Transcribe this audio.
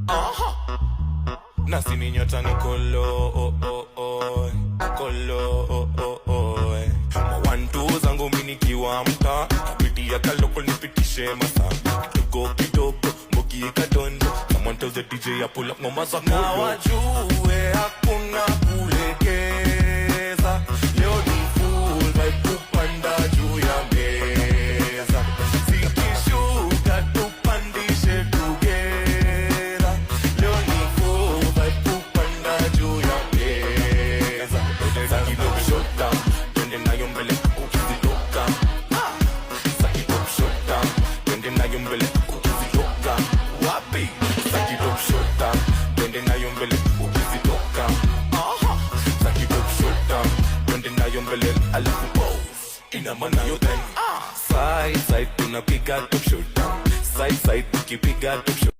Aha. Nasi ni nyota ni kolo, oh, oh, oh. Kolo, oh, oh, oh. Ma one two zangu mimi nikiwa mtaa, kapitia kaloko nipitishe masaa kidogo kidogo, mbogi kadondo. Someone tells the DJ I pull up ngoma za kolo. Na wajue hakuna kulegeza, leo ni full vibe kupanda juu ya meza, zikishuka tupandishe together. Leo ni full vibe kupanda juu ya meza. Zaki top shota, twende nayo mbele ukizitoka. Zaki top shota, twende nayo mbele ukizitoka. Wapi? Zaki top shota, twende nayo mbele ukizitoka. Aha. Zaki top shota, twende nayo mbele alafu pose. Ina maana yo then. Side side tunapiga top shota. Side side tukipiga top shota.